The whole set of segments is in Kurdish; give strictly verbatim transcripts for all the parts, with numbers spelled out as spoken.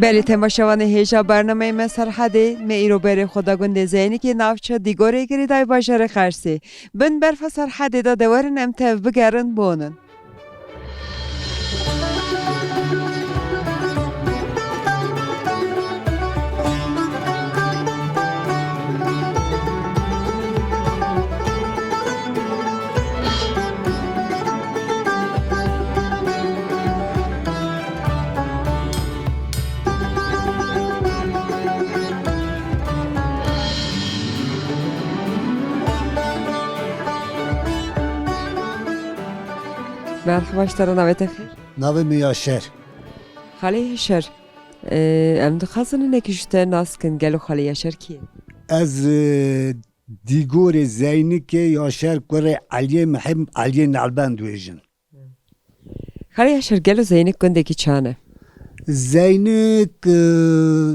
Belê temaşevanê hêja bernameyê me Serhedê, me îro berê xwe da gundê Zeynikê navça Dîgorê Girîdayê bajarê Qersê. Bin berfa Serhedê de de werin em tev bigerin bonin. Merhaba, ji te re navê te xêr? Navê min Yaşar. Xalê Yaşar, e, em dixwazin hinekî ji te nas kin, gelo Xalê Yaşar kî ye? Ez, e, Dîgorê Zeynikê Yaşar kurê Eliyê Mihim Eliyê Nalbend dibêjin. Xalê Yaşar, gelo Zeynik gundekî çan e? Zeynik, e,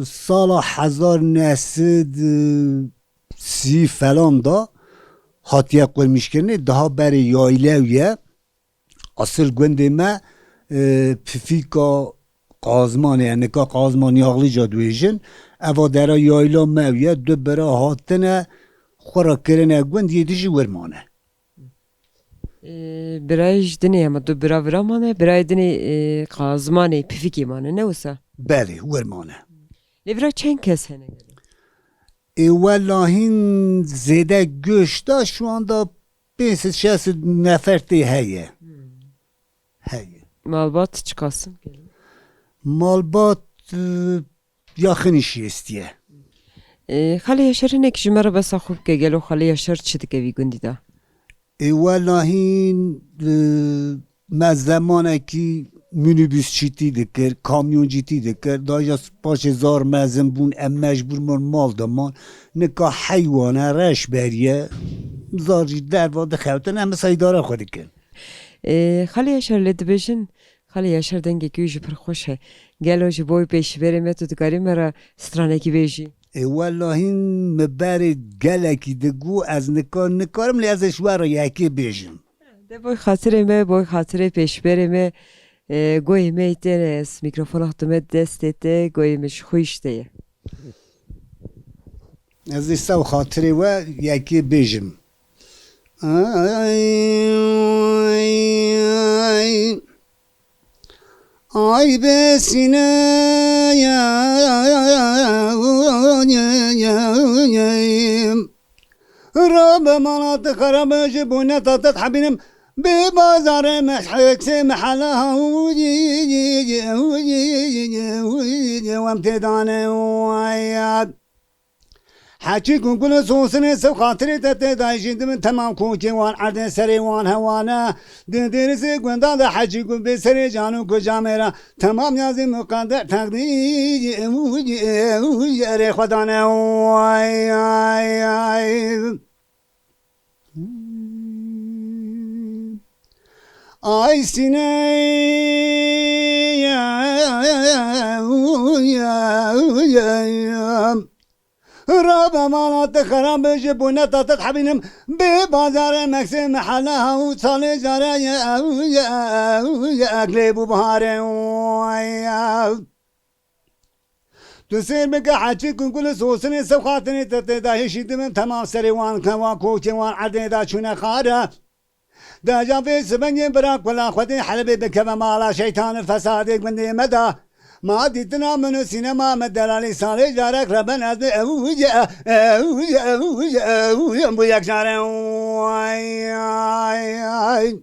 sala hezar neh sed sî falan da hatiye qurmîşkirinê, daha berê yaylew ye. Asil gundê me, e, pifîka Qazmanê ye, nika Qazman Yaxlîca dibêjin. Eva dera yayla me ye, du bira hatine, xwe re kirine gund, yê dijî wir mane. Ee, birayê ji dinê hema du bira vira mane, birayê dinê, e, Qazmanê, Pifikê mane, ne wisa? Belê, wir mane. Lê vira çend kes hene gelo? Ê, wela hîn zêde göç da, şu anda pênc sed şeş sed nefer tê heye. Hmm. Heye. Malbat çiqas in gelo? Malbat, e, yaxinî şêstiye. E, Xalê Yaşar, hinek ji me re besa xwe bike, gelo Xalê Yaşar çi dike vî gundî de? Ê, wela hîn, e, me zemanekî minibusçîtî dikir, kamyoncîtî dikir. Daja paşê zar mezin bûn, em mecbûr bûn mal de man. Nika heywan e, reş beriye. Zar jî derva dixewtin, em wisa îdara xwe dikin. Ê, Xalê Yaşar, lê dibêjin, Xalê Yaşar dengekî wî jî pir xweş e. Gelo ji bo wî pêşberê me tu dikarî me re stranekî bêjî? Ê, wela hîn min berê gelekî digot, ez nika nikarim, lê ez ê ji we re yekê bêjim. De boy xatirê me, boy xatirê pêşberê me, e, goyê me têne, ez mîkrofona xwe dime destê te, goyê me ji xwe îşte ye. Ez ê sew xatirê we yekê bêjim. Ay, ay, ay. Ay be sîneyê, rabe mala te xerabe ji bo ne tatet hebînim, bi bazarê me heksê mehela, wem tê dane. Heçî ku gul û sosinê sew xatirê te tê dayî jî dibin temam, kokê wan erdê serê wan hewane. Di dêrisê gunda de heçî ku bê serê can û ku camê re temam yazî muqedder teqdîr erê xwe dane. Ay, ay, ay. Ay sîneyê. Rabe mala te xerabe ji bo ne tatet hebînim. Bê bazarê meksê mehele ha û salê jare ye ew ye ew ye eklê bû biharê. Tu sêr bike heçî ku gul û sosinê sew xatinê te tê de hişî dibim temam serê wan kewa kokê wan erdê de çûne xare. Deja vê sibengê bira kula xwedê helbê bikeve mala şeytanê fesadê gundê me de. Ma dîtina min û sînema me delalî salê carek reben ez ê ew ye, ew ye, ew ye, ew ye, bu yek care. Ay, ay, ay.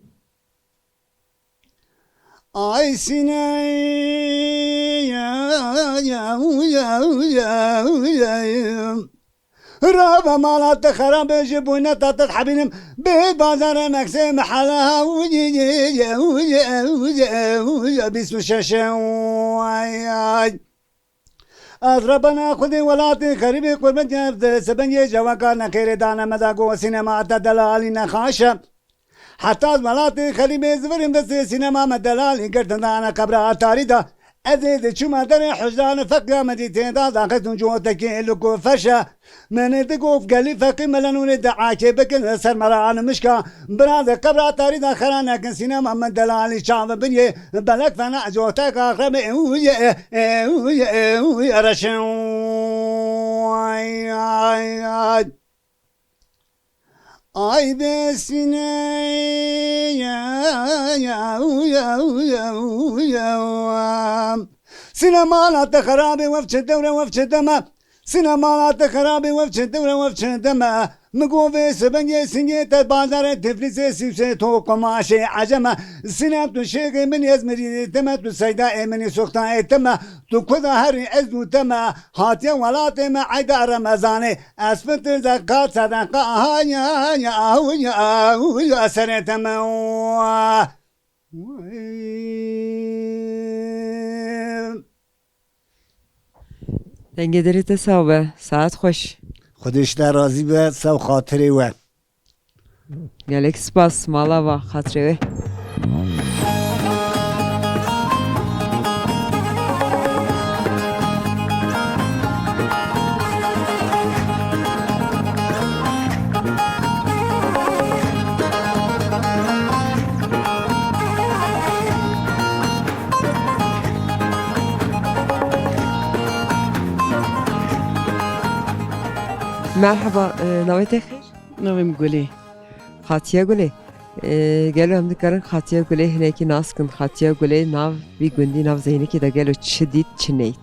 Ay sîneyê. Rabe mala te xerabe ji bo ne tatet hebînim. Bê bazarê meksê mehele ha bîst û şeş. Ay, ay. Ez rebena xwedê welatê xerîbê qurbet yerde sebengê cewaka nexêrê dane me da go sînema te delalî nexaşe. Heta welatê xerîbê zivirim destê sînema me delalî girtin dane qebra tarî da. Ez ê diçûma derê hujranê feqîya me dî têda daxistin cotekê li ku ferşe. Menê digof gelî feqî mele nûrê diakê bikin li ser mera animişka. Bira de qebra tarî de xera nekin sînema min delalî çavi biriyê. Belek fena coteka xrebê ûye ûye ûye reşin. Ay ay ay. Ay besine ya ya ya ya ya. Sinemana te xerabê wef çi dewre wef çi deme. Sinemana te xerabê wef çi dewre wef çi deme. Mi govê sibengê singê te bazarê Tiflisê sîsê to kumaşê eceme. Sinem tu şêxê min ez mirî te me tu seyda ê minî soxta ê te me. Tu kuda herî ez û te me. Hatiye welatê me eyda Remezanê. Ez fitir zeqat sedeqa, aha, ya, ya, ahu, ya, ahu, ya, serê te me. Dengê dilê te sax be, saet xweş. Xwedê ji te razî be, sax xatirê we. Gelek spas, mala va, xatirê we. Merhaba, e, navê te xêr? Navê min Gulê. Xatiya Gulê. E, gelo em dikarin Xatiya Gulê hinekî nas kin? Xatiya Gulê nav vî gundî, nav Zeynikê de gelo çi dît, çi neyt?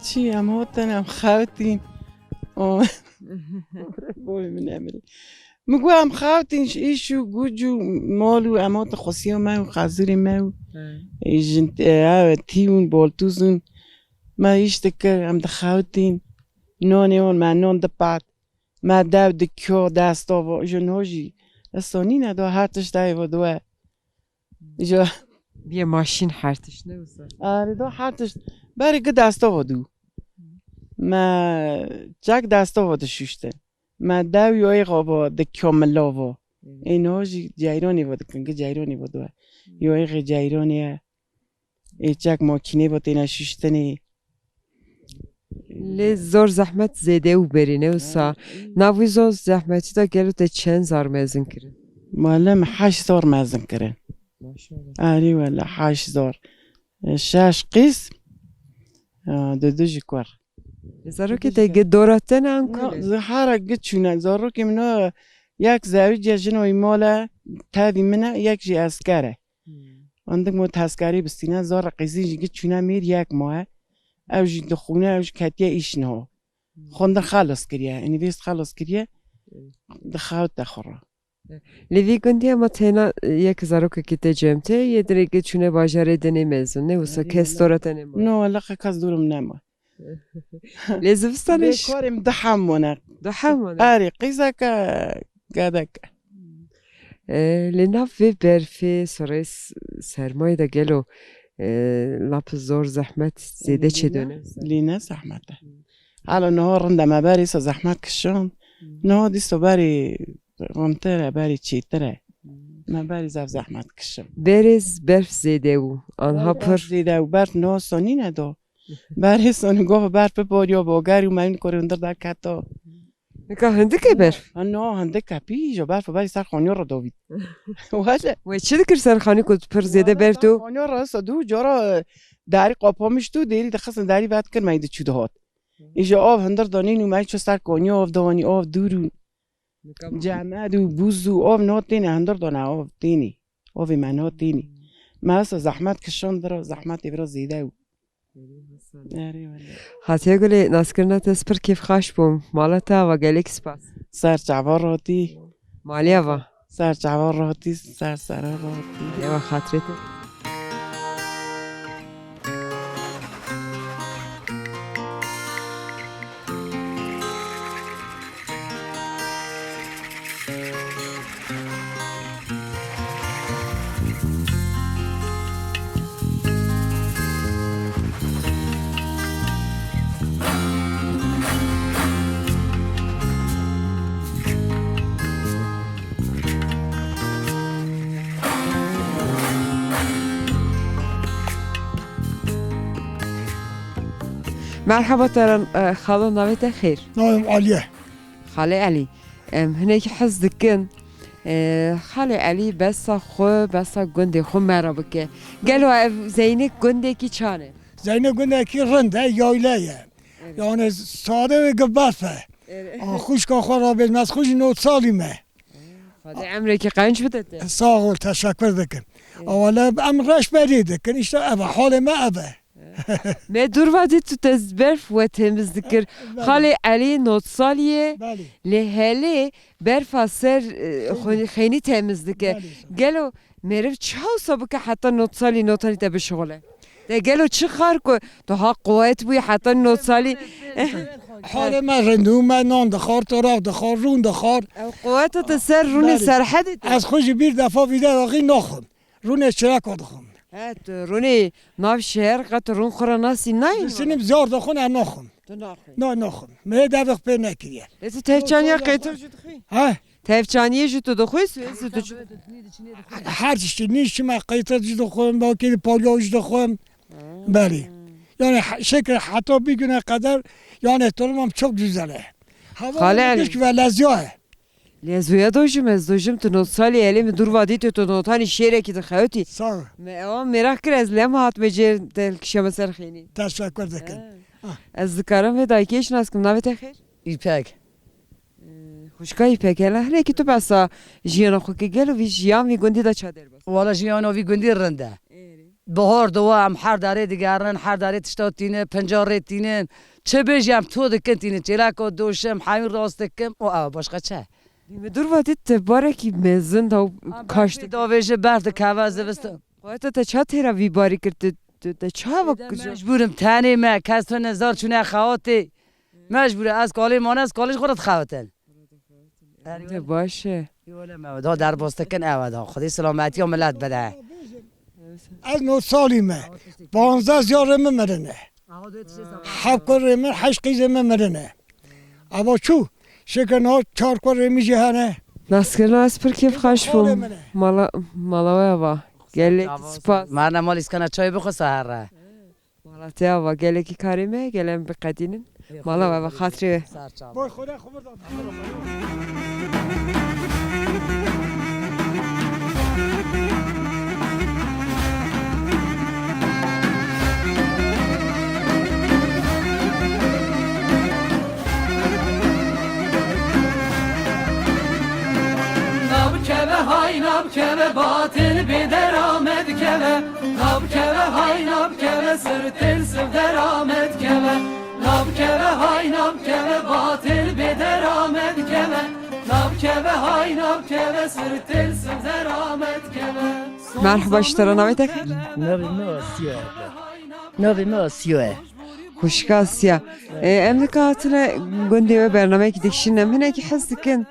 Çi, em hatin, em xewtîn. O, boy min emirê. Min got, em xewtîn, îş û guc û mal û em hatin xwesiya me û xezirê me û, e, jin, e, ew, tî û boltûz û me îş dikir, em dixewtîn. Nonê wan me non dipat. Me dew dikyo destava, ji niho jî. Esta nîne da her tişt dayê va diwe. Ji Biyê maşîn her tişt ne wisa. Arê da her tişt. Berê gi destava dû. Me çek destava dişuştin. Me dew yoyê xava dikyo milava. Ê niho jî ceyranê va dikin, gi ceyranê va diwe. Yoyê xê ceyranê ye. Ê çek makînê bo têne şiştinê. Lê zor zehmet zêde û berî ne wisa. Nav wî zor zehmetî de gelo te çend zar mezin kirin? Malum heşt zor mezin kirin. Maşallah. Arî wele heşt zor. E, şeş qîz, e, du du ji kur. Zarokê te gi dora te ne an ku ne? Zihara gi çûne. Zarokê min o yek zewiciye jino îmale tevî min e, yek jî esker e. Hmm. Andik mo teskerî bistîne, zor qîzî jî gi çûne mêr yek ma e. Ew jî dixwîne, ew jî ketiye îş niho. Hmm. Xwendin xelas kiriye, unîversîte xelas kiriye, Hmm. dixewte xwe re. Lê vî gundî hema têna yek zarokekî te cem te, yê dirê gi çûne bajarê dinê mezin, ne wisa Erê kes wele. Dora te nema. No, wele qe kes dûr min nema. Lê zivistanê Lê ş- karê min du hem wane. Du hem wane. Erê, qîzeke gedek. E, lê nav vê berfê, serê s-, sermayê de gelo, e, lap zor zehmet zêde çêdone? Lê ne zehmet e. Hala niha rind e, me berê sa zehmet kişand. Niha dîsa berê rintir e, berê çêtir e. Me berê zaf zehmet kişand. Berê z-, berf zêde bû. Anha Berf pir. Zêde û berf niha sa nîne do. Berê sa niha gava berf bibariya bager û me wî kurê hundir derketo. Nika hindik e berf? Ha, no, hindik e pî, jo berf berê ser xaniya re dovît. Wele. Wê çi dikir ser xanî ku pir zêde Wele berf ser do? Xaniya re sa dû, cara, e, derî qapamiş dû, derî dixistin derî vet kir, me yî diçû dihat. Îja av hundir danîn û me çû ser koniya av danî, av dûr û Nika cemed û bûz û av no têne hundir dane, av têne. Avê me no têne. Me esa zehmet kişand vira, zehmetê vira zêde û. Erê wele. Hatiye Gulê, naskirina te spir kêfxaş bûm. Mala te ava gelek spas. Ser çava rotî. Maliya va. Ser çava rotî, ser sera rotî. Ewa xatirê te. Merhaba te re, e, xalo, navê te xêr? Navê min Elî ye. Xalê Elî, em hinekî hez dikin, e, Xalê Elî besa xwe, besa gundê xwe me re bike. Gelo ev Zeynek gundekî çan e? Zeynek gundekî rind e, yayla ye. Evet. Yani sade ve gibef e. Evet. A, xwişka xwe rabêt, me ez xwe jî nod salî me. Xwedê emrekî qenc bide te. Sağ ol, teşekkür dikim. Evet. A, wele em reşberî dikin, işte ev e, halê me ev e. Me dûr va dît tu te berf we temiz dikir. Belê. Xalê Elî nod salî ye. Belê. Lê helê berfa ser, e, xwe-, xeynî temiz dike. Belê. Gelo meriv çawa wisa bike heta nod salî, nod salî te bişixule? Te gelo çi xar ku tu ha quwet bûyî heta nod salî? Halê me rind bû, me nan dixwar, toraq dixwar, rûn dixwar. Ew quweta te ser rûnê Belê. Serhedê te? Ez xwe jî bir defa vî de axî naxwim. Rûnê çireka dixwim. He, tu rûnê nav şeher qet rûn xwe re nasî nayîn? Disinim zar dixwin, ez naxwim. Tu naxwî? Na, naxwim. Me hê devix pê nekiriye. Lê tu tevçaniya qeytir jî dixwî? He? Tevçaniyê jî tu dixwî, swêz tu çi? Her tiştî, nîş çime qeytir jî dixwim, bakê palya jî dixwim. Ha. Belê. Yani he-, şekil heta bir güne kadar, yani durumum çok güzel e. Hava Xalê Elî. Ve lezya e. Lê ez wêya dojim, ez dojim tu nod salî, elê min dûr va dîtê tu notanî şêrekî dixewtî. Sağ ol. Me ewa mêraq kir, ez lema hatime cê te kişeme ser xênî. Teşekkür dikim. Ha. Ah. Ez dikarim vê dayikê ji nas kim, navê te xêr? Îpek. Ee, xwişka Îpek, hele hinekî tu behsa jiyana xwe kî, gelo vî jiyan vî gundî de ça derbas? Wala jiyana vî gundî rind e. Êrê. Bihar diwa em her darê digerin, her darê tişta tînin, pinca rê tînin. Çi bêjî em to dikin tînin, çêleko doşim, hewîn rast dikim, o ew başqa çi? Min dûr va dît barekî mezin da û Em kaş berfê dikin. Davêje berf dikeve zivistan. Xweta te ça têra vî barî kir, tu, tu, te ça Êde vak kir? Mecbûr im tenê me, kes tune zar çûne xewatê. Mecbûr e, ez kalê mane, ez kalê ji xwe re dixewitin. Te baş e. Yo, wele me da derbas dikin, ew e da. Xwedê selametiya millet bide. Ez nod salî me. Panzdeh zarê min mirine. Heft kurê min, heşt qîzê min mirine. Eva çû, şikir niha çar kurê min jî hene. Naskirina ez pir kêfxweş bûm. Mala, mala we ava. Gelek spas. Marna mal îskana çay bixwe sahar re. Mala te ava, gelekî karê me, gele em biqedînin. Mala we ve xatirê we. Boy Xuda xubir da. Nabkeve hay nabkeve, batil bê dera me dikeve. Nabkeve hay nabkeve, sirtêl siv dera me dikeve. Nabkeve hay nabkeve, batil bê dera me dikeve. Nabkeve hay nabkeve, sirtêl siv dera me dikeve. Merhaba, ji te re navê te xêr? Navê me Asiya ye. Navê me Asiya ye. Xwişka Asiya. E, em nika hatine gundê we bernameyekî dikişînin, em hinekî hez dikin.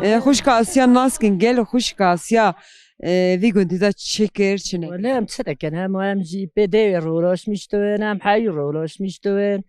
E, xwişka Asiya nas kin, gelo xwişka Asiya, e, vî gundî de çi kir, çi ne? Wele em çi dikin? Hema em jî pê dêwê rûlaşmîştibin, em heyî rûlaşmîştibin.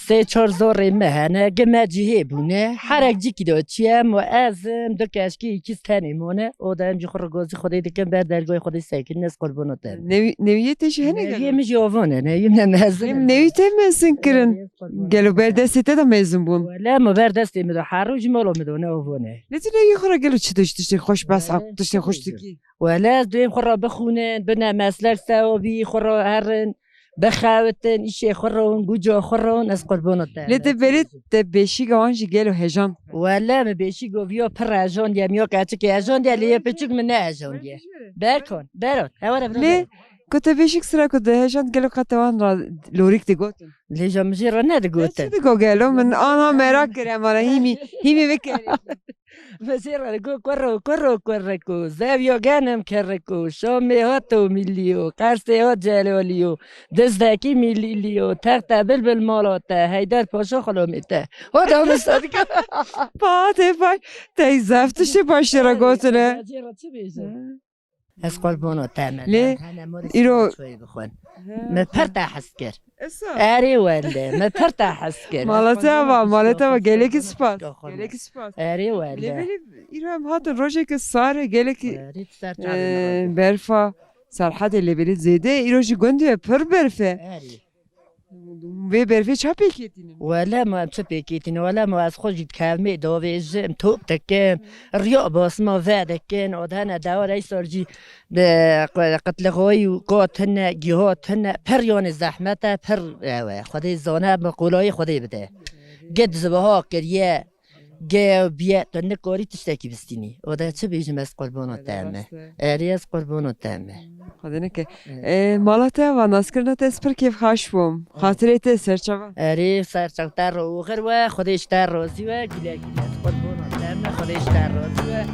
Sê çar zorê me hene, gi me cihê bûne. Herek cikî de çi ye, em û ez im, du keşkî, îkîz tenê mane. O da em jî xwe rigozî Xwedê dikin, ber dergahê Xwedê sekin, ez qurbana te. Newî-, newiyê te jî hene gelo? Newiyê min jî ovan e, newiyê min mezin e. Em newî te mezin kirin. Newiyê qurbana te. Gelo ber destê te de mezin bûn? Wele, min ber destê min de her roj ji mala min de ne ovan e. Lê tu newiyê xwe re gelo çi tişt-, tiştê xweş behs, wele, tiştê xweş dikî? Wele ez duyên xwe re bixwînin, bine meslek sewabî, xwe re herin, bixewitin, îşê xwe re hûn, guca xwe re hûn, ez qurbana te. Lê te berê te beşîga wan jî gelo hejan? Wele min beşîgo viya pir hejandiye, miya keçikê hejandiye, lê yê piçûk min nehejandiye. Berkon, beron, hewa re. Lê ku te beşîk sira ku dihejand gelo qet te wan ra lorîk digotin? Lê ja min jê re nedigotin. Çi digo gelo? Min ana merak kir, em ara hîmî, hîmî bikerê. Vizêra li ku kurro, kurro kurriko, zevyo genim kerriko, şomê hato milliyo, qersê hat celoliyo, dizdekî milîliyo, texte bilbil mala te, Heyder Paşa xulomê te. O da min sadike. Pa, te baş, te zef tiştê baş jê re gotine. Vizêra çi bêje? Ez qurbano te me. Lê îro çayê bixwin. He. Me pir te hez kir. Esa. Erê wele, me pir te hez kir. Mala te ava, mala te ava, gelekî spas. Gelekî spas. Erê wele. Lê belê îro em hatin rojeke sar e, gelekî, e, berfa Serhedê lê belê zêde, îro jî gundê pir berf e. Erê. Vê berfê ça pêkêtînin? Wele ma em çi pêkêtînin? Wele ma ez xwe jî dikevmê davêjim, top dikim, riya basma ve dikin, o dene dewar ey sor jî bi qe-, qitlixayî û qa tune, giha tune, pir yanê zehmet e, pir ew e. Xwedê zane, bi qolayî Xwedê bide. Ged zibeha kiriye, ge biye, tu nikarî tiştekî bistînî. O de çi bêjim ez qurbana te me. Erê ez qurbana te me. Xwedê neke. E, mala te va naskirina te ez pir kêfxweş bûm. Xatirê te serçava. Erê serçav te re oxir we, Xwedê ji te razî we, gile gile. Qurbana te me, Xwedê ji te razî we.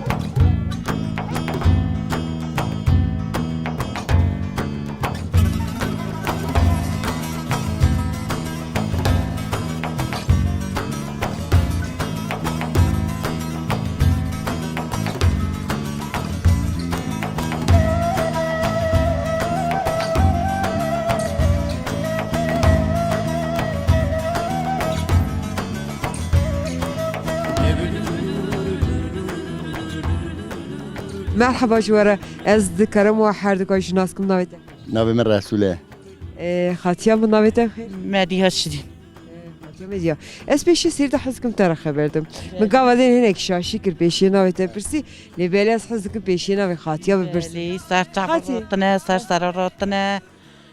Merheba ji we re. Ez dikarim we her du ka jî nas kim navê te? Navê min Resûl e. Ee, xatiya min navê te xêr? Mediha Şirîn. Ee, xatiya Mediha. Ez pêşî sêr de hez kim te re xeber dim. Min gava dên hinek şaşî kir pêşiya navê te pirsî. Lê belê ez hez dikim pêşiya navê xatiya bipirsî. Belê, ser çava Xatî. Rotine, ser sera rotine.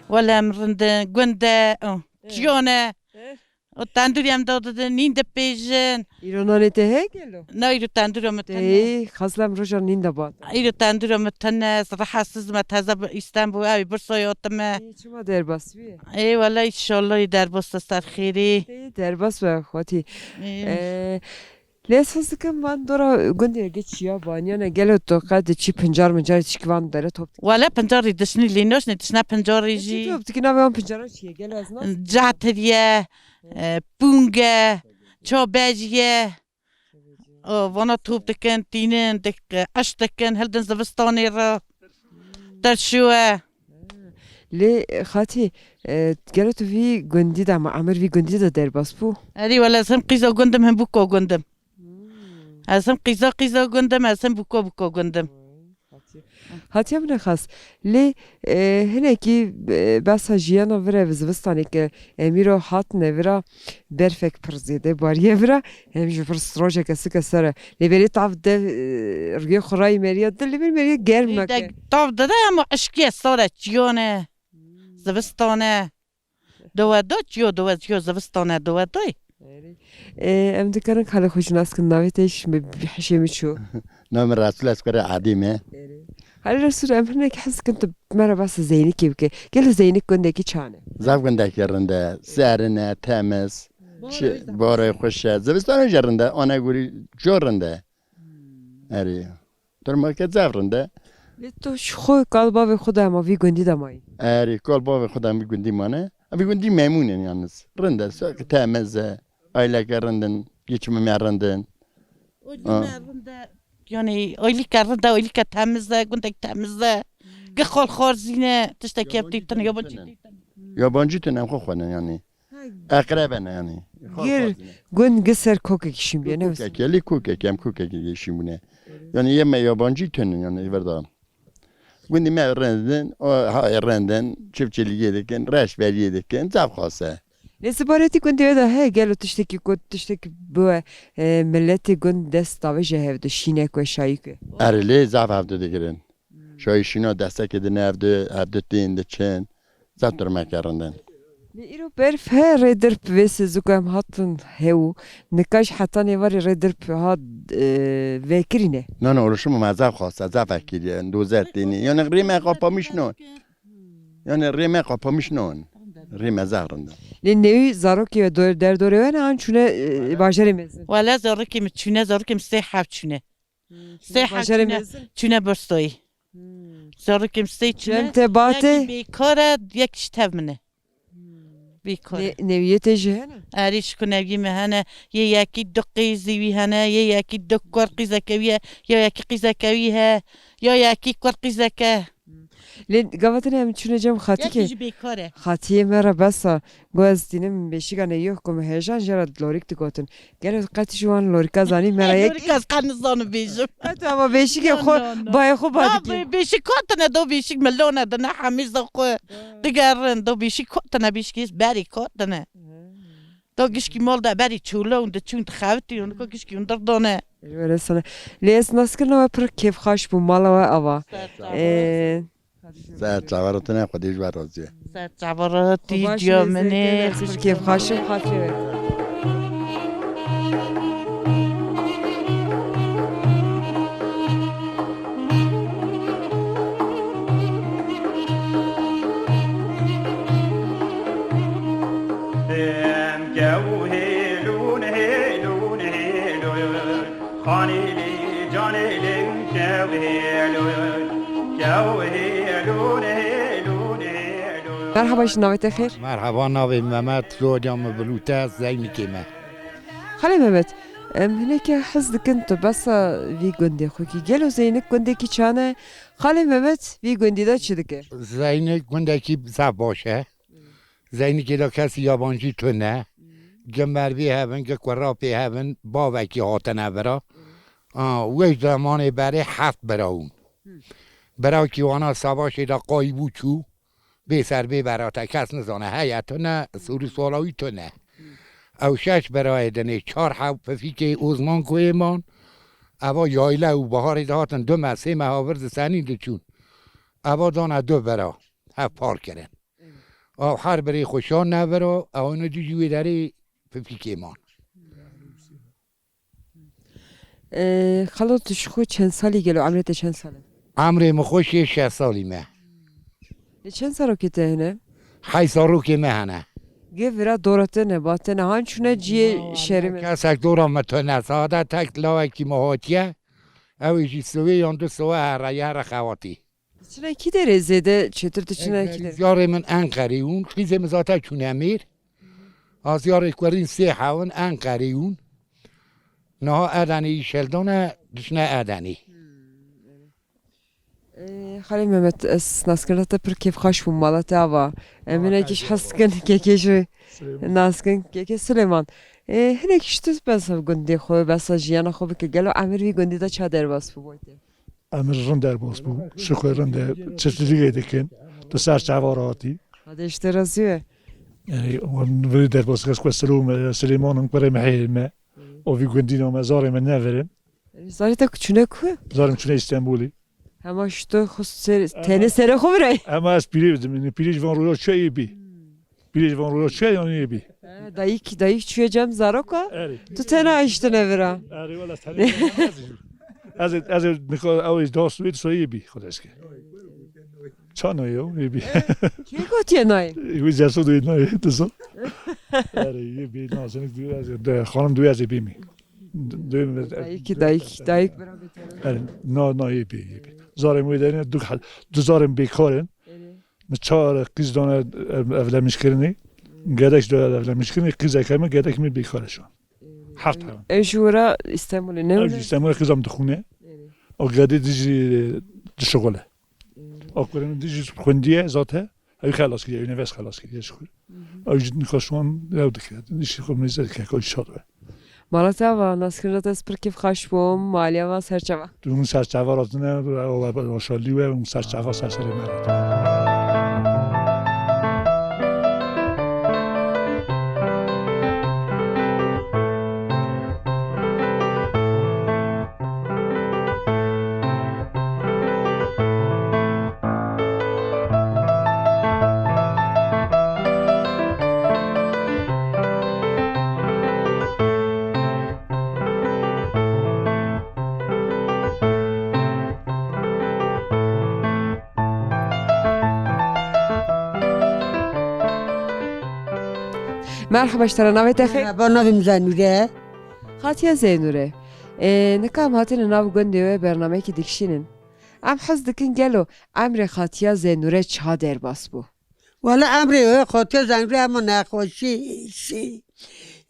Wele em rindin, gund e, oh, çiyon e. Eh. O tendûrê em dadidin, nîn dipêjin. Îro nanê te heye gelo? Na, îro tendûra min tune. Tê, xasla em roja nîn de bat. Îro tendûra min tune, ez rehetsiz me, teze bi Îstanbul, ew ê Bursayê hatime. Ê, çima derbas bî? Ê, wele, înşallah, ê derbas te ser xêrê. Ê, derbas be, xwetî. Ê. Ee, lê ez hez dikim, van dora gundê ge çiya baniyane, gelo tu qet çi pincar mincar çi ki van dere top. Wele pincarî dişnî lê naşnê, dişne pincarî jî. Çi top dikî navê wan pincara çi ye? Gelo ez nas. Catir ye, e, pûng e, çabej ye. O, vana top dikin, tînin, dik-, eş dikin, hildin zivistanê re. Terşû e. Lê, e, xatî, e, gelo tu vî gundî de, ma emir vî gundî de derbas bû? Erê, wele ez him qîza gundim, him bûka gundim. Hmm. Ez him qîza qîza gundim, ez him bûka bûka gundim. Xatiya min e xas. Lê, e, hinekî, e, behsa jiyana vir e, bi zivistanê ke em îro hatine vira, berfek pir zêde bariye vira, em ji vir rojeke sike ser e. Lê belê tav de, e, rûyê xwe rayî meriya dil, lê vir meriya germ nake. Tav dide, hema eşkiye sar e, çiyan e, zivistan e. Dowe do, çiyo dowe, çiyo zivistan e, dowe doy. Erê. E, em dikarin xalê xwe ji nas kin, navê te ji min bi hişê min çû. Navê min Resûl, ez kurê Edî me. Erê. Xalê Resûl, em hinek hez dikin tu me re behsa Zeynikê bike. Gelo Zeynik gundekî çane? Zaf gundekî rind e, serin e, temiz. Çi, barê xweş e. Zivistan jî rind e, anegurî jo rind e. Hmm. Erê. Dermeke zaf rind e. Lê tu ji xwe kal bavê xwe de hema vî gundî de mayî? Erê, kal bavê xwe de em vî gundî mane. Em vî gundî memnûn in yalnız. Rind e, sa-, temiz e. Aileke rind in, geçimê me rind in. O Ha. Gune rind e. Yani aileke rind e, aileke temiz e, gundek temiz e. Gi xal xarzîne, tiştekî ev tîtin, yabancî tîtin. Yabancî tune em xwe xwenin yani. Ha. Eqrebe ne yani. Gir, gund gi ser kokekî şîn bîye, ne wisa? Kokek, lê kokek, em kokekî şîn bûne. Yani yê me yabancî tune yani, ê verda. Gundî me rindin, o ha rindin, çiftçilîgê dikin, reşberiyê dikin, zaf xas e. Lê zibaretî gundê we de heye, gelo tiştekî ku tiştekî bi we, e, miletê gund dest dave ji hev de şîne ku şayî ku? Erê lê zaf hev de digirin. Şayî şîna destekê dine hev de, hev de tên diçin. Zaf durmeke rind in. Lê îro berf he rê dirp vê sezûka em hatin hew. Nika ji heta nêvarê rê dirp hat, e, vekirîne. Na, na, oluşum me zaf xwast, zaf vekirî, dozer tênî. Yani rê me qapamiş non. Yani rê me qapamiş non. Rê me zaf rind in. Lê newî zarokê we dor-, derdorê we ne an çûne, e, bajarê mezin? Wele zarokê min çûne, zarokê min sê heb çûne. Hmm, sê heb çûne, bajarê mezin? Çûne Bursayê. Hmm. Zarokê min sê çûne. Cem te bate? Yekî bêkar e, yekî ji tev min e. Hmm. Bêkar e. Ne-, newiyê te jî hene? Erê, şiko newiyê me hene. Yê yekî du qîzî wî hene, yê yekî du kur qîzeke wî ye, ya yekî qîzeke wî he, ya yekî kur qîzeke. Hmm. Lê gava tenê em çûne cem Xatîkê. Yekî jî bêkar e. Xatiyê me re bes e. Got ez tînim bêşîga neyî ku min hêjan jê re lorîk digotin. Gelo qet ji wan lorîka zanî me re yek. Lorîka ez qet nizanim bêjim. Qet ama bêşîkê xwe bayê xwe ba dikê. Bêşîk kotine do bêşîk milone dine hemîza xwe digerin do bêşîk kotine bêşîkê berî kotine. Do gişkî mal de berî çûle û diçûn dixebitin û gişkî hundir done. Were sana. Lê ez naskirina we pir kêfxaş bû mala we ava. Ee, Ser çavarotine Xwedê ji we razî ye. Ser çavarotî ciya min ê. Pir kêfxaş im xatî we. Em kew hêlûn, hêlûn, hêlûn. Xanîlî canê lê kew hêlûn, kew hêlûn, hêlûn, hêlûn. Merhaba, ji navê te xêr? Merhaba, navê Mehmet, soyadê min Bilût e, Zeynikê me. Xalê Mehmet, em hinekî hez dikin tu behsa vî gundê xwe kî. Gelo Zeynik gundekî çan e? Xalê Mehmet vî gundî de çi dike? Zeynik gundekî zaf baş e. Zeynikê de kesî yabancî tune. Gi mervê hevin, gi kurapê hevin, bavekî hatine vira. A, wê zemanê berê heft bira bûn. Birakî wana savaşê de qayî bû çû. Bê ser bê berate kes nizane. Heye tune, sûrî sola wî tune. Ew şeş birayê dinê, çar hew pifîkê Ozman koyê man. Eva yayle û baharê dihatin du meh, sê meha vir disenîn diçûn. Eva dane du bira. Hev par kirin. Ew her birê xwe şan neviro, ew ne cî jî wê derê pifîkê man. Ee, xalo, tu ji xwe çend salî gelo? Emrê te çend sal e? Emrê min xwe şêst şeş salî me. Lê çend zarokê te hene? Hey zarokê me hene. Gê vira dora te ne, ba te ne, han çûne ciyê şerê me? Kesek dora me tune, sade tek lawekî me hatiye. Ew ê jî siwê yan du siwe here, here xewatî. Çine kî derê zêde çêtir tu çine kî derê? Zarê min Enqerê ûn, qîzê min zate çûne mêr. Aziyarê kurîn sê hewin Enqerê ûn. Niha Edenê îşeldane, dişne Edenê. Ee, Xalê Mehmet, ez naskirina te pir kêfxaş bûm, mala te ava. Em hinekî ji hez dikin, kekê ji naskin, kekê Silêman. Ee, hinekî ji tu behsa gundê xwe, behsa jiyana xwe bike. Gelo emir vî gundî de ça derbas bû boy te? Emir rind derbas bû. Şukur rind e. Çiftçilikê dikin. Tu ser çava hatî. Xwedê ji te razî be. Yani, wan vî derbas kes ku Silêm-, Silêman in kurê me heye me. O vî gundî name zarê me nevirin. Zarê te çûne ku? Zarê min çûne Îstanbulî. Hema ji tu xwe ser, tenê serê xwe virayî. Hema ez pîrê bidim. Pîrê ji van roja çûye bî. Pîrê ji van roja çûye yan yê bî. He, dayik, dayik çûye cem zaroka. Erê. Tu tena hiştine vira. Erê, wela tenê ez, ez, ez nika ew ê dost wê soyê bî, Xwedê eşke. Çano yo, ê bî. Kê gotiye nayê? Wê cerso doyê nayê, tu zan. Erê, yê bî, nazinik diyor, ez, de, xanim diyor, ez ê bî mi. Dayik, dayik, dayik bira bêtir. Erê, na, na, yê bî, yê bî. Zarê wê derine, du, du zarên bêkar in. Erê. Min çar qîz dane ev-, evlenmiş kirinê. Gedek ji evlenmiş kirinê, qîzeke min, gedek min bêkar e şu an. Heft hev. Ew ji wira Îstanbulê ne? Ew ji wina? Îstanbulê qîza min dixwîne. Erê. O gedê dijî dişixule. Erê. O kurê min dijî xwendiye zate. Ew xelas kiriye, üniversite xelas kiriye şukur. Ew jî nika şu an ew dike. Îşî xwe mêze dike, ew şad be. Mala te ava, naskirina te ez pir kêfxweş bûm, maliya va serçava. Tu hûn serçava razine, o, o, o şalî we, hûn serçava ser serê me razine. Merhaba ji te re, navê te xêr? Merhaba, navê min Zenûre. Xatiya Zeynûre. Ê, nika em hatine nav gundê we bernameyekî dikişînin. Em hez dikin gelo emrê Xatiya Zeynûre çiha derbas bû? Wele emrê we Xatiya Zeynûre hema nexweşî, êşî,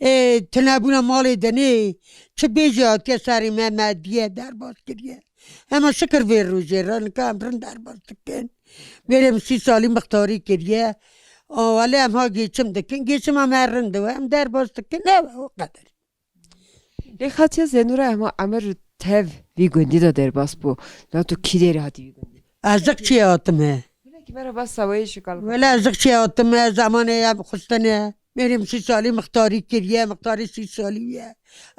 ê, tunebûna malê dinê, çi bêjî hatiye serê me, me diye derbas kiriye. Hema şikir vê rojê re, nika em rind derbas dikin. Mêrê min sî salî mixtarî kiriye. A, wele em ha geçim dikin. Geçima me rind e, em derbas dikin. Ew, o qeder. Lê xatiya Zenûra hema emir tev vî gundî de derbas bû. Na tu kî derê hatî vî gundî? Ez ziqçiyê hatime. Hinekî me re bas sawayê şikal. Wele ez ziqçiyê hatime, zemanê em xistine. Mêrê min sî salî mixtarî kiriye, mixtarî sî salî ye.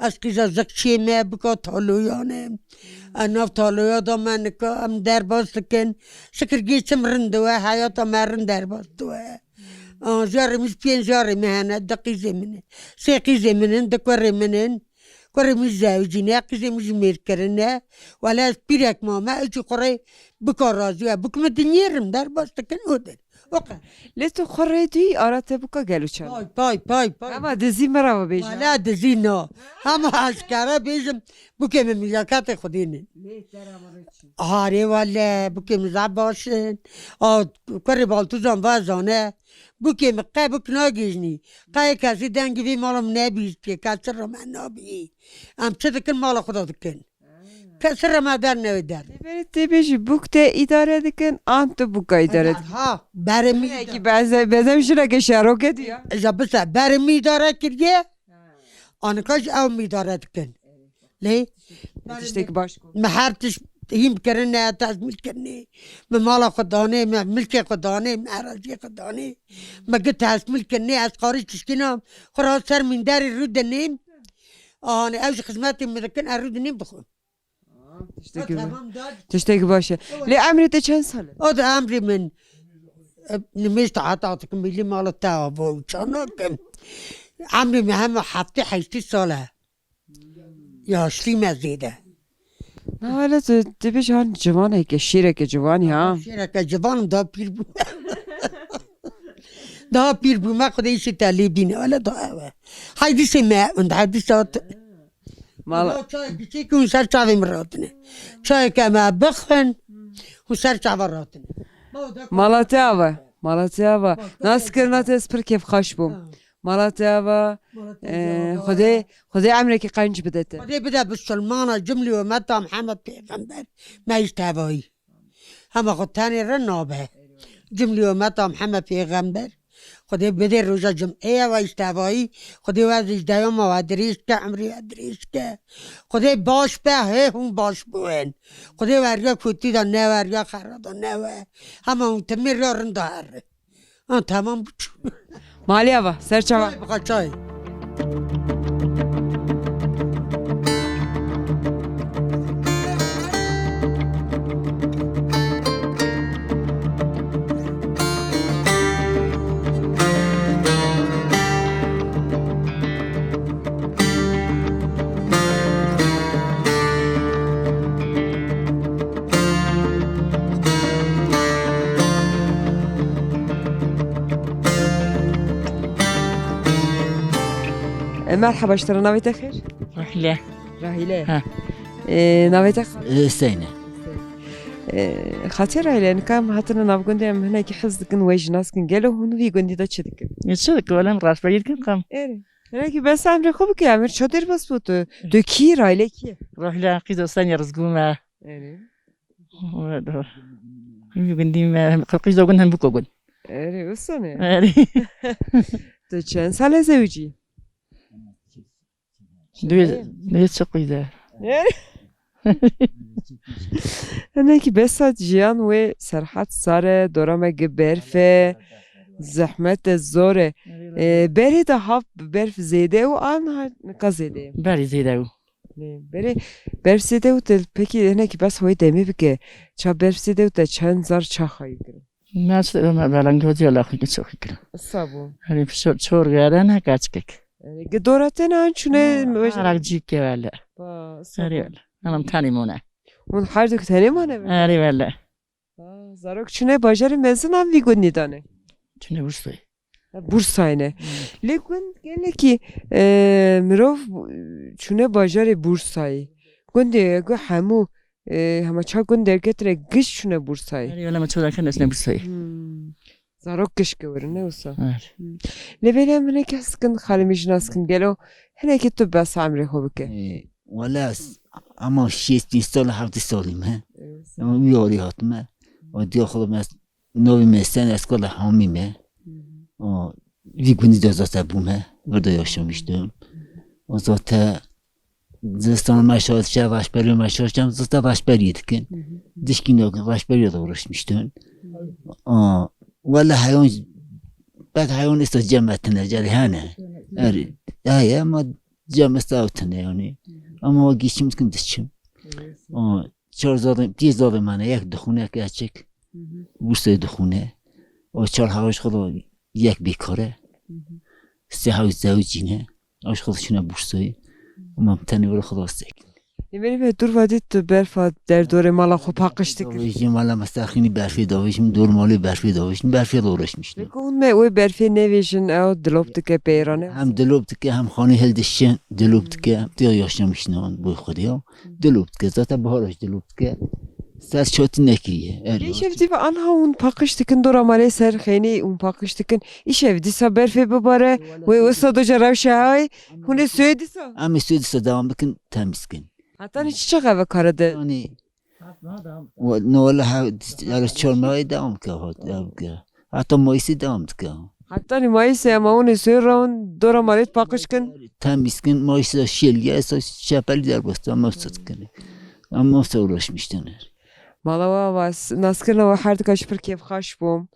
Ez qîza ziqçiyê me, bika taloyan im. Ez nav taloya da me nika, em derbas dikin. Şikir geçim rind e, heyata me rind derbas diwe. Aa, jarê min jî pênc jarê me hene, du qîzê min in. Sê qîzê min in, du kurê min in. Kurê min jî zewicîne, qîzê min jî mêr kirine. Wele ez pîrek mame, ez jî xwe rê bika razî ye. Bik min dinyêrim, derbas dikin û der. O qe- Lê tu xwe rê dûyî ara te bika gelo çawa? Pay, pay, pay, pay. Hema dizî min re bêje. Wele dizî na. Hema eşkere bêjim, bikê min mîlaketê Xwedê ne. Harê wele, bikê min zaf baş in. A, kurê Baltuzan va zane. Bûkê min qe bûk nagihîjnî. Qe yê kesî dengê vî mala min nebihîstiye, ke sirra me nabihî. Em çi dikin, mala xwe de dikin. Ke sirra me dernewê der. Lê berê tê bêjî bûk te îdare dikin, an tu bûka îdare dikin? Ha, berê min. Belkî beze, bezem jineke şeroke diya. Îja bise, berê min îdare kiriye. Anika jî ew min îdare dikin. Lê Tiştek baş got. Me her tişt hîn kirine, tezmîl kirine. Me mala xwe danê, me milkê xwe danê, me eraziyê xwe danê. Me gi tezmîl kirine, ez qarî tişkîna xwe ra ser minderê rû dinêm. Anê ew ji xizmetê min dikin, ez rû dinêm bixwim. Tiştek baş e. Lê emrê te çend sal e? O da emrê min nimêj taeta dikim, milî mala te ava û çanakim. Emrê min hema heftê heştê sal e. Yaşlî me zêde. Na hele tu dibêj han civaneke, şêreke ciwanî ha. Şêreke civan im, daha pîr bûme. Daha pîr bûme, Xwedê îşê te lê bîne. Hele daha ew e. Heydîsê me ew in, heydîsa t- Mala- Çayê biçîk hûn ser çavê min ratine. Çayeke me bixwin, hûn ser çava ratine. Mala te ava, mala te ava. Nas kirina te ez pir kêfxweş bûm. Mala te ava, Mala te e, ava. Xwedê, Xwedê emrekî qenc bide te. Xwedê bide bisilmana cimlî umeta Mihemed Pêxember me îşt tevayî. Hema xwe tenê re nabe. Cimlî umeta Mihemed Pêxember. Xwedê bidê roja cim'ê ev îşt tevayî. Xwedê we zî ji dewama we dirêj ke, emrê we dirêj ke. Xwedê baş be, hê hûn baş bûn. Xwedê we riya kotî de ne we, riya xera de ne we. Hema hûn timî riya rinda herin. Ha, tamam, biçû. Malê ava, ser çava. Çay, bixa çay. E, merheba, ji te re, navê te xêr? Ruhîle. Rahîle. Ha. E, navê te? Hüseyin e. E, Xatiye Rahîle, nika em hatine navgundê, em hinekî hez dikin we jî nas kin. Gelo hûn vî gundî de çi dikin? E, çi dikin? Wele em rastberî dikin kam. Erê. Hinekî bes emrê xwe bike, emir çadir bes bû tu. Tu kî, Rahîle kî? Ruhîle, qîza Senî Rizgû me. Erê. Wê do. Him gundî me, hem qîza gund hem bûka gund. Erê, wisa ne? Erê. Tu çend sal e zewicî? Duyê, duyê çi qîze? Erê. Hinekî besa jiyan wê serhat sar e, dora me gi berf e, zehmet e, zor e. E, berê de hav berf zêde û an ha nika zêde ye? Berê zêde û. Lê berê berf zêde û te pekî hinekî bes hoyê demê bike. Ça berf zêde û te çend zar çaxa yû kirin? Me çi, me belengozî ala xwe çaxî kirin. Isa bû. Herî pişor çor gere ne kaçkek. Gi dora te ne an çûne? Ara cî ke wele. Ba, isa bû. Herî wele. Anam tanî mone. Hûn her du tenê mane be? Herî wele. Ba, zarok çûne bajarê mezin an vî gundî dane? Çûne Bursayê. Bursayê ne. Lê gund gelekî, e, mirov çûne bajarê Bursayê. Gundê ku hemû, e, hema ça gund derketine giş çûne Bursayê. Erê, wele me ço derketine çûne Bursayê. Hmm. Zarok giş gewirine wisa. Evet. Hmm. Lê belê em hinekî hez dikin, xalê min jî nas kin gelo. Hinekî tu behsa emrê xwe bike. E, Wala ez, ama şêst sal, hevdî salî me. Evet. Ama wî alî hatime. O diya xwe me, navê me Sen, ez kala Hamî me. Hı hı. O, vî gundî de zaten bûme. Orada yaşamıştım. O zaten zivistan me şaş, şev reşberî me şaş, zaten reşberî dikin. Hı hı. Dişkî ne, reşberî de uğraşmıştım. Hı hı. O, wala heyon, pek heyon êsta cem me tine, carî hene. Hı hı. Er, heye ama cem êsta ew tine yani. Hı hı. Ama o geçim dikim diçim. Evet. O, çar zade, pênc zade me ne, yek dixwîne, yek keçik. Hı hı. Bursayê dixwîne. O çar hewa ji xwe de yek bêkar e. Hı hı. Sê hew zewicîne. Ew ji xwe de çûne Bursayê. Hı. Û me tenê were xwe de sekin. Ê, berî me dûr vadî tu berfa derdorê mala xwe paqij dikir. Ji mala me serxînî berfê davêjim, dor malê berfê davêjim, berfê de uğraşmıştım. Lê ku hûn me wê berfê nevêjin, ew dilop dike peyran e. Hem dilop dike, hem xanî hildişin, dilop dike, hem tiya yaşamıştım bu xwedî ya. Dilop dike, zaten bahara jî dilop dike. Ser çatî nekiriye. Erê, Îşev dî ve anha hûn paqij dikin, dora malê ser xênî hûn paqij dikin. Îşev dîsa berfê bibare, wê wisa doca rewşe hay, hûn ê soyê dîsa? Em ê soyê dîsa devam bikin, temizkin. Hetanî çi çax ev kare de? Yani, we-, no, wala ha, yani çar mehê devam ke, hat, devam ke. Heta Mayıs'ı devam dike. Hetanî Mayıs'ê em hûn ê soyê rawin, dora malê paqij kin. Temizkin, Mayıs'da şêliye, esa çepelî derbas, em mevsa dikin. Em mevsa uğraşmıştın. Mala we ava, s-, naskirina we her dika ji pir kêfxweş bûm.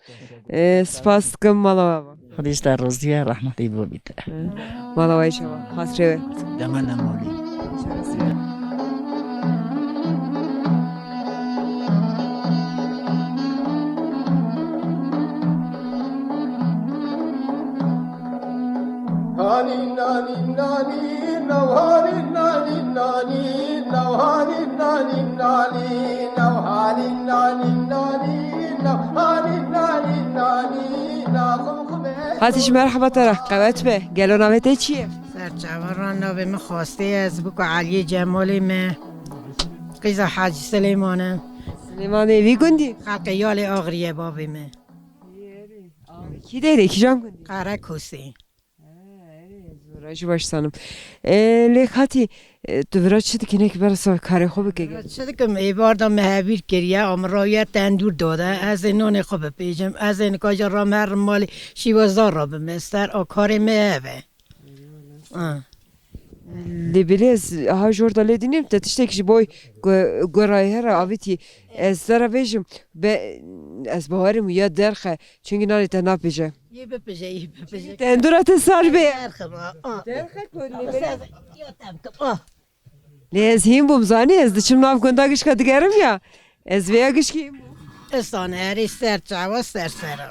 Ê, spas dikim mala we ava. Xwedî ji te razî ye, rehmetî bo bîte. Ê, mala we çawa? Xatirê we. Dema nemalî. Xatî ji merheba te re, qewet be. Gelo navê te çi ye? Serçava ra navê min Xwastê ye, ez bûka Eliyê Cemalê me. Qîza Hacî Silêman e. Silêmanê vî gundî? Xelkê Yalê Axriyê bavê me. Kî derê, kîjan gundî? Qerekosê. He, erê, ez vira jî baş zanim. E, lê Xatî, e, tu vira çi dikî, hinekî berasa karê xwe bike gel. Çi dikim, êvar da me hevîr kiriye, amirawiye tendûr dade, ez ê nonê xwe bipêjim, ez ê nika jî ramerim malê şîwazar ra bime ser, a karê me ev e. Ha. Lê belê ez ha jor da lê dînim, te tiştekî ji boy gu-, gurayê here avîtî. Ez te re bêjim, be, ez bawerim ya derxe, çunkî nanê te napêje. Yê bipije, yê bipije. Tendura te sar be. Derxe ma, a. Derxe ku lê belê. Ya tem kim, a. Lê ez hîn bûm, zanî, ez diçim nav gunda gişka digerim ya. Ez vêya gişkî hîn bûm. Istan erê ser çawa ser ser ra.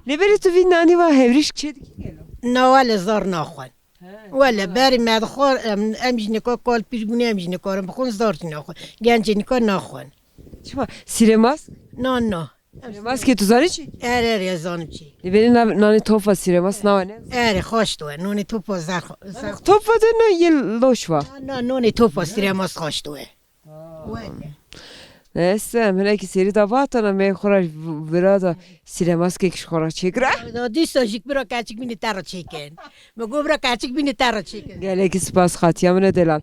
Lê belê tu vî nanî va hevriş çê dikî gelo? Na wele zar naxwin. He. Wele berî me dixwar, em, em jî nika kal pîr bûne, em jî nikarin bixwin, zar jî naxwin. Gencê nika naxwin. Çima? Sîrê mask? Na, na. Sîrê maskê tu zanî çi? Erê, erê, ez zanim çi. Lê belê na-, nanê tofa sîrê mask nawe ne? Erê, xweş tu we. Nonê tofa zer xwe-, zer xwe-, tofa de na yê loş va. Na, na, nonê tofa sîrê mask xweş tu we. Weke. Neyse, em hinekî serî da vatana me xwe ra v-, vira da sîrê maskek ji xwe ra çêkira. Da dîsa jî bira keçik bînî te ra çêkin. Me got bira keçik bînî te ra çêkin. Gelekî spas Xatiya min e delal.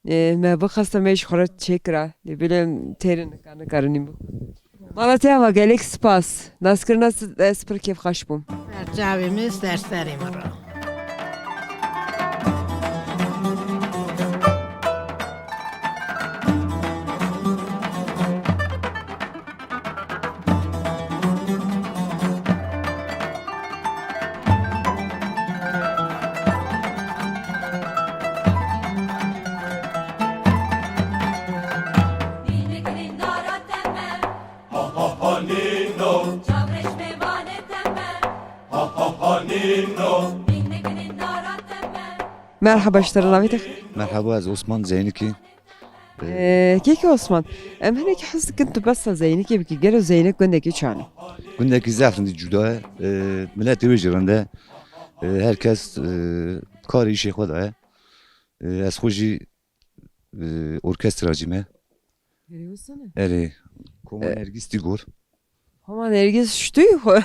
E, me bixwesta me ji xwe ra çêkira. Lê belê têrin nika nikarin nîm bixwin. Mala te ava gelek spas. Naskirina s-, ez pir kêfxweş bûm. Ser çavê min, ser serê min ra. Merhaba, ji te re navê te xêr? Merhaba, ez Osman Zeynikî. Ee, kekê Osman, em hinekî hez dikin tu behsa Zeynikê bikî. Gelo Zeynik gundekî çawa ye? Gundekî zehf rindî cuda ye. Ee, miletê wê jî rind e. Ee, her kes, ee, karê îşê xwe de ye. Ee, ez xwe jî, ee, orkestracî me. Erê, wisa ne? Erê, Koma Ee, Nergîs Dîgor. Homa Nergîs ştûyê xwe.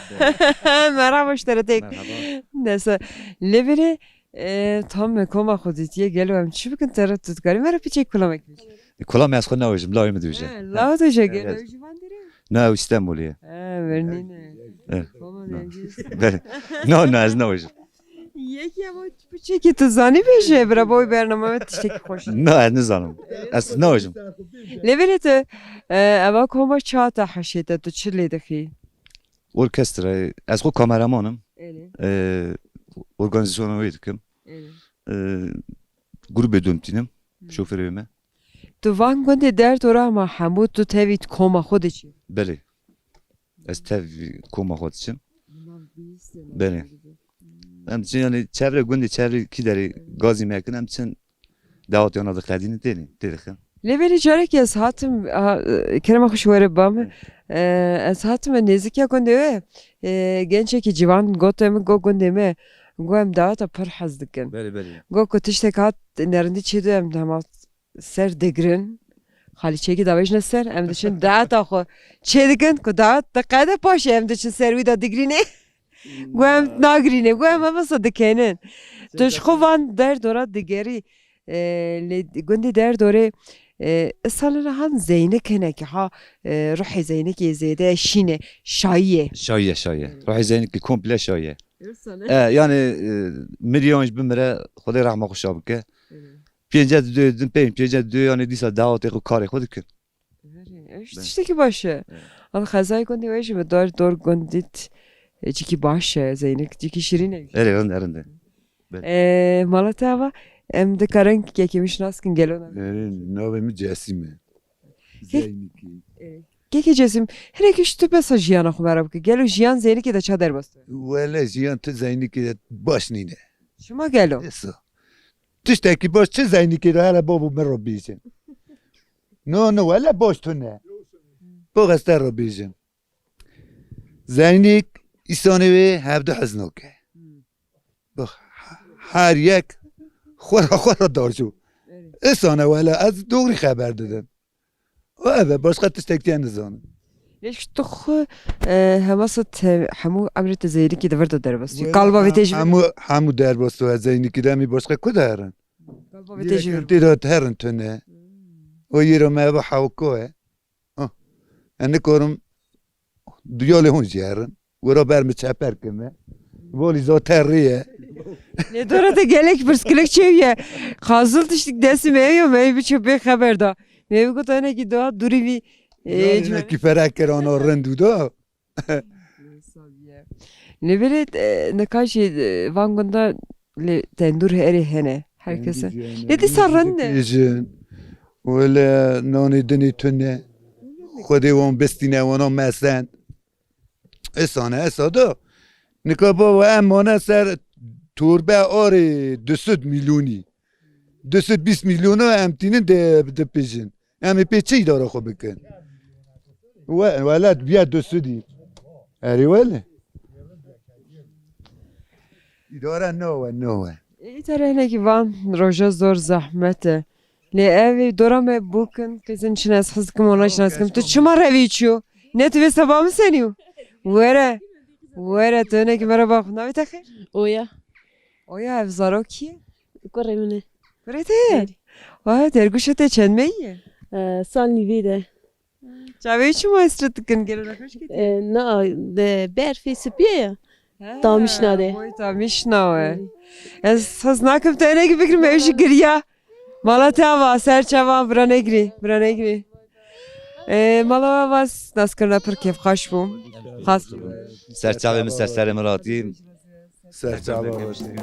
Merhaba ji te re tek. Merhaba. Neyse. Lê belê, E, tam me koma xwe dîtiye, gelo em çi bikin, te re tu dikarî me re piçek kulamek bî? Kulam ez xwe nawêjim, lawê min dibêje. He, law dibêje, gelo ew ji van derê? Na, ew Stenbolê ye. He, vernîne. He. Koma Na. Dengê. Belê. Na, na, ez nawêjim. Yekî ama piçekî tu zanî bêje, bira boy bername me tiştekî xweş. Na, ez nizanim. Ez nawêjim. Lê belê tu, e, eva koma çata heşê te, tu çi lê dixî? Orkestra, ez xwe kameraman im. Erê. E, organizasyona wê dikim. Erê. E, grûbê dom tînim, Hmm. şofêrê me. Tu van gundê derdora ma hemû tu tevî koma xwe diçî? Belê. Ez tev koma xwe diçim. Belê. Em diçin, yani, çevre gundê, çevre kî derê gazî me kin, em diçin dawetê wana diqedînin, têne, tê dixin. Lê belê carekê ez hatim, a, kerema xwe ji were ba min. E, ez hatim nêzikiya gundê we. E, gençekî ciwan gote min, got gundê me, got em daweta pir hez dikin. Belê, belê. Got ku tiştek hat nerindî çê du em hema ser digirin. Xalîçeyekî davêjine ser, em diçin daweta xwe çê dikin, ku dawet diqede, paşê em diçin ser wî de digirînê. Got em nagirînê, got em hemasa dikenin. Tu ji xwe van derdora digerî, e, lê gundê derdorê, e, îsal re han Zeynik hinekî ha, e, ruhê Zeynikê zêde şîne, şayî ye. Şayî ye, şayî ye. Ruhê Zeynikê komple şayî ye. E, yani, e, miryan ji bimire, Xwedê rehma xwe şa bike. Pênce duyê din pê, pênce duyê, yani dîsa dawetê xwe, karê xwe dikin. Ev tiştekî baş e. Evet. Al xezayê gundê we jî bi dar dor gundît, e, cikî baş e, Zeynik, cikî şirîn e. Erê, rind e, rind e. Belê. E, mala te ava, em dikarin kekê min şinas kin gelo na? Erê, navê min Cesîm e. Ke- Zeynikî. E, kekê Cesîm, hinekî ji tu besa jiyana xwe me re bike. Gelo jiyan Zeynikê de ça derbas e? Wele jiyan tu Zeynikê de baş nîne. Çima gelo? Esa. Tiştekî baş çi Zeynikê de hele babo min re bêjin. No, no, wele baş tune. Bo ez te re bêjim. Zeynik, îsanê wê hevdu hiznak e. Hmm. Bak, her yek xwe re, xwe re darjo. Evet. Îsane wele ez doğru xeber didim. O ev e, başqa tiştek diye nizanim. Lê tu xwe, e, hemasa te, hemû emrê te Zeynikê de vir de derbas. Wele Kalba vê hem-, tecrübe. Hemû, hemû derbas to Zeynikê de, em ê başqa ku de herin? Kalba vê tecrübe. Yê tê de herin tune. Hmm. O yê re me eva hewko e. Ah. Ez nikarim duyalê hûn jî herin. Wira ber min çeper kime. Volî zaten rê ye. Lê dora te gelek pirsgirêk çêbûye. Xazil tiştik destê me ye, me biçe bê xeber da. Me bi got hinekî daha dûrî vî, e, Yarê cû- nekî fere kir ana rind û da. Lê belê, e, nika jî, e, van gunda lê tendûr herê hene. Her kese. Tendûr hene, Lê dîsa rind e. Pêjin. Wele nanê dinê tune. Xwedê wan bistîne, wana mesen. Îsane, esa do. Nika baba em mane ser torbe arê du sed milyonî. Du sed bîst milyona em tînin de, dipêjin. Em ê pê çi îdara xwe bikin? We, welat biya du sedî. Erê wele. Îdara nawe, nawe. Îdare hinekî van roja zor zehmet e. Lê ev ê dora me bûkin, qîzin çin ez hez dikim, ona çin ez dikim. Tu çima revî çû? Ne tu vê seba min senî û? Were, were, tu hinekî merhaba, navê te xêr? Oya. Oya, ev zarokî ye? Kurê min e. Kurê te ye? Erê. Wa, dergûşa te çend meyî ye? E, sal nîvê de. Çavê çima hesret dikin, gelo nexweş ketiye? E, na, de, berfê spî ye ya. Ha, Tamîşna de. Boy tamîşna we. Erê. Ez hez nakim te hinekî bigirim, ew jî giriya. Mala te ava, ser çavan, bira negirî, bira negirî. E, mala we ava, naskirina pir kêfxweş bû. Xas. Ser çavê min, ser serê min hatî. Ser çava rojê.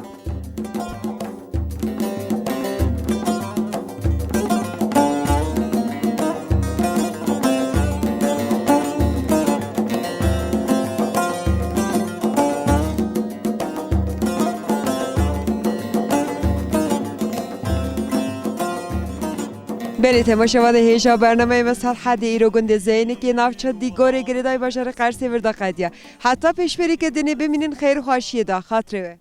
Belê, temaşevanê hêja bernameyê me Serhedê îro gundê Zeynikê navça Dîgorê girêdayî bajarê Qersê vir de qediya. Heta pêşberîke dinê bimînin xeyr û xweşiyê de. Xatirê we.